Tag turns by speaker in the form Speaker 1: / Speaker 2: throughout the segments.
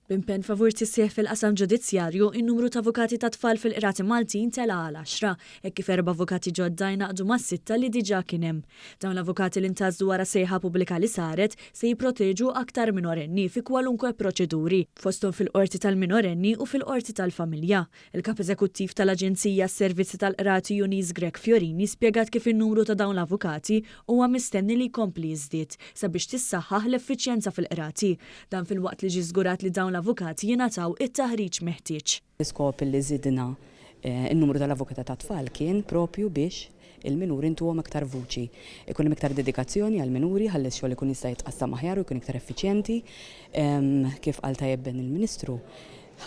Speaker 1: B'impenn favur tisħiħ fil-qasam ġudizzjarju, in-numru ta' avukati tat-tfal fil-qrati Maltin tela' għal għaxra, hekk kif erba' avukati ġodda ingħaqdu mas-sitta li diġà kien hemm. Dawn l-avukati li ntgħażlu wara sejħa pubblika li saret, se jipproteġu aktar minorenni fi kwalunkwe proċeduri, fosthom fil-Qorti tal-Minorenni u fil-Qorti tal-Familja. Il-Kap Eżekuttiv tal-Aġenzija għas-Servizzi tal-Qrati Eunice Grech Fiorini spjegat kif in-numru ta' dawn l-avukati huwa mistenni li jkompli jiżdied sabiex tissaħħaħ l-effiċjenza fil-qrati. Dan filwaqt li ġie żgurat li dawn l-avukati jingħataw it-taħriġ meħtieġ.
Speaker 2: L-iskop li żidna n-numru tal-avukati tat-tfal kien propju biex il-minuri ntuhom iktar vuċi. Ikun hemm iktar dedikazzjoni għall-minuri ħalli x-xogħol ikun jista' jitqassam aħjar u jkun iktar effiċjenti. Kif qal tajjeb Ben il-Ministru,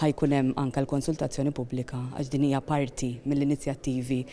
Speaker 2: ħa jkun hemm anke l-konsultazzjoni pubblika għax din hija parti mill-inizjattivi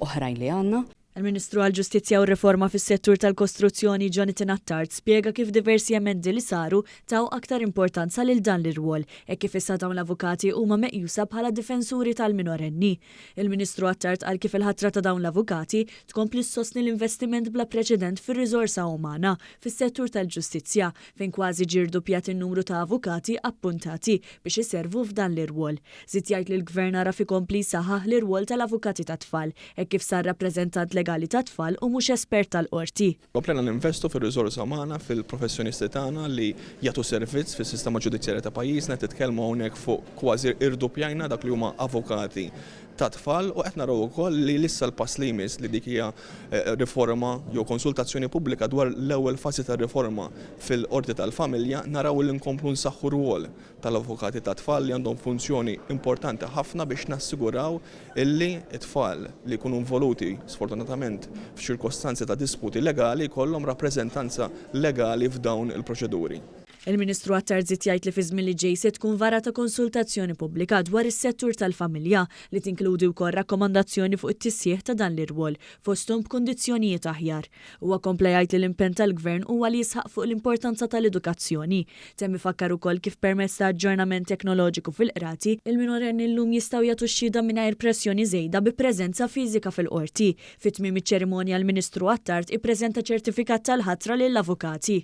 Speaker 2: oħrajn li għandna.
Speaker 1: Il-Ministru għall-Ġustizzja u r-Riforma fis-Settur tal-Kostruzzjoni Jonathan Attard spjega kif diversi emendi li saru taw aktar importanza lil dan l-irwol hekk kif issa dawn l-avukati huma meqjusa bħala difensuri tal-minorenni. Il-Ministru Attard qal kif il-ħatra ta' dawn l-avukati tkompli ssostni l-investiment bla preċedent fir-riżorsa umana fis-settur tal-ġustizzja fejn kważi ġie rduppjat in-numru ta' avukati appuntati biex iservu f'dan l-irwol. Żied jgħid li l-Gvern għaraf ikompli jsaħħaħ l-irwol tal-avukati tat-tfal, hekk kif sar rappreżentant legali tat-tfal u mhux espert tal-Qorti.
Speaker 3: Komplejna ninvestu fir-riżorsa umana, fil-professjonisti tagħna li jagħtu servizz fis-sistema ġudizzjarja ta' pajjiżna. Qed titkellmu hawnhekk fuq kważi irduppjajna dak li huma avukati tat-tfal u qed naraw ukoll li issa l-pass li jmiss li dik hija riforma jew konsultazzjoni pubblika dwar l-ewwel fażi tar-riforma fil-Qorti tal-Familja naraw li nkomplu nsaħħu r-rwol tal-avukati tat-tfal li għandhom funzjoni importanti ħafna biex nassiguraw illi t-tfal li jkunu involuti sfortunatament f'ċirkostanzi ta' disputi legali jkollhom rappreżentanza legali f'dawn il-proċeduri.
Speaker 1: Il-Ministru Attard żied jgħid li fiż-żmien li ġej se tkun varata konsultazzjoni pubblika dwar is-settur tal-familja li tinkludi wkoll rakkomandazzjoni fuq it-tisħiħ ta' dan l-irwol, fosthom b'kundizzjonijiet aħjar. Huwa kompla jgħid li l-impenn tal-Gvern huwa li jisħaq fuq l-importanza tal-edukazzjoni. Temm ifakkar ukoll kif permezz ta' aġġornament teknoloġiku fil-qrati, il-minorenni llum jistgħu jagħtu x-xhieda mingħajr pressjoni żejda bi preżenza fiżika fil-Qorti. Fi tmiem iċ-ċerimonja l-Ministru Attard ippreżenta ċertifikat tal-ħatra lill-avukati.